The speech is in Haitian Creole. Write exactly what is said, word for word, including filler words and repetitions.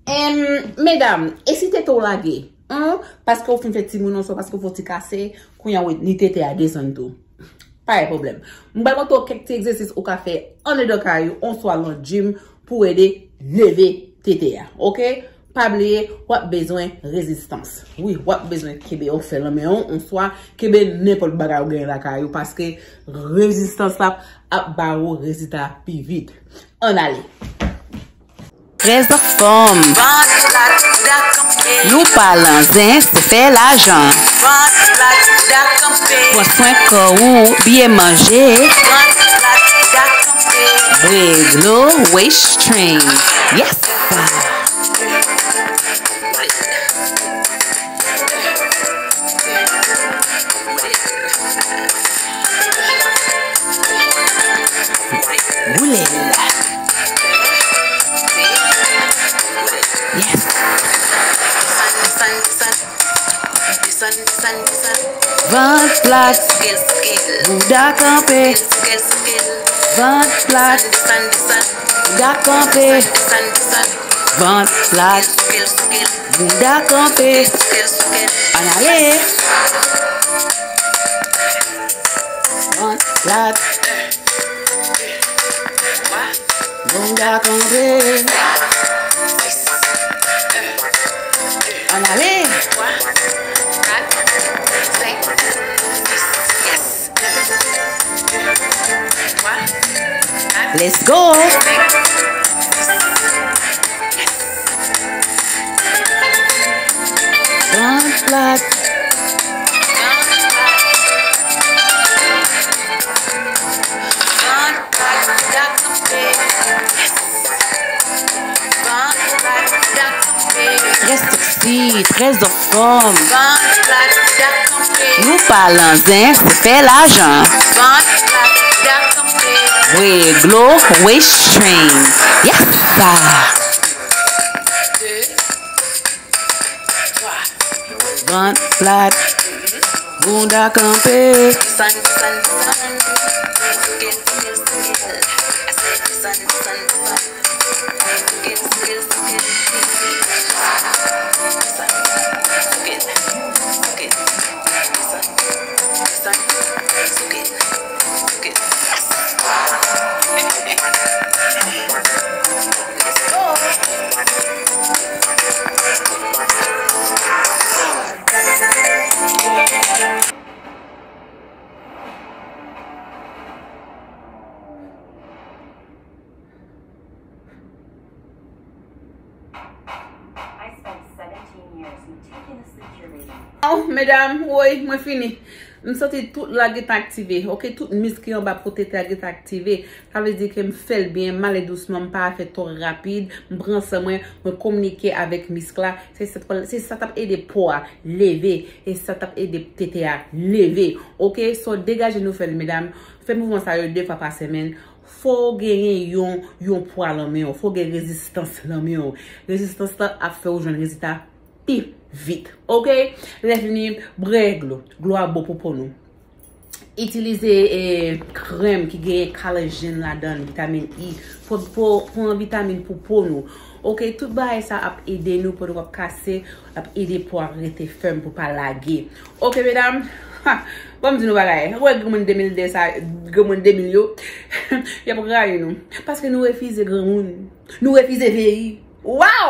Em, medam, e si tete w lage? Hum, paske w fin fè timoun, oswa paske w fè ti kase, kounye a w ni tete a desann tou. Pa gen pwoblèm. M pral montre w kèk ti egzèsis ou ka fè andedan kay ou, oswa nan gym, pou ede leve tete a. Oke? Pa bliye, w ap bezwen rezistans. Wi, w ap bezwen kenbe yon fè nan men w, oswa kenbe nenpòt bagay ou genyen lakay ou, paske rezistans la ap ba ou rezilta pi vit. Ann ale. Trèz anfòm. Nou pa lan zen, se fè lajan. Pran swen kò ou, byen manje. Bwè dlo, waist train. Yes! Boule l. Yes. Vant plat. Bouda kanpe. Vant plat. Bouda kanpe. Vant plat. Bouda kanpe. Ann ale. Vant plat. Bouda kanpe. Ann ale. Let's go. Vant plat. Trè seksi, trè anfòm. Nou pa lan zen, se fè lajan. Bwè dlo, waist train. Yes, sir. Vant plat. Bouda kanpe. Oh, medam, woy, mwen fini. M santi tout la gentan aktive. Oke, tout misk ki anba po tete a gentan aktive. Sa vle di ke m fè l byen, m ale dousman, m pa fè twò rapid. M pran san mwen, mwen kominike avèk misk la. Se sa, se sa t ap ede po a leve. E sa t ap ede tete a leve. Oke, so degaje nou fè l, medam. Fè mouvman sa yo de fwa pa semèn. Fò w genyen yon, yon pwa lan men w. Fò w gen rezistans lan men w. Rezistans lan ap fè w jwenn rezilta pi vit. Oke? Lè fini, bwè dlo. Dlo a bon pou po nou. Itilize, eh, krèm ki genyen kolajen ladan l, vitamin E. Pou, pou, pran vitamin pou po nou. Oke? Tout bagay sa ap ede nou, po nou p ap kase, ap ede po a rete fèm pou pa lage. Oke, medam? Ha! Bon, m di nou bagay. Ou wè granmoun de mil de sa, granmoun de mil yo, y ap rayi nou. Paske nou refize granmoun. Nou refize vyeyi. Waw!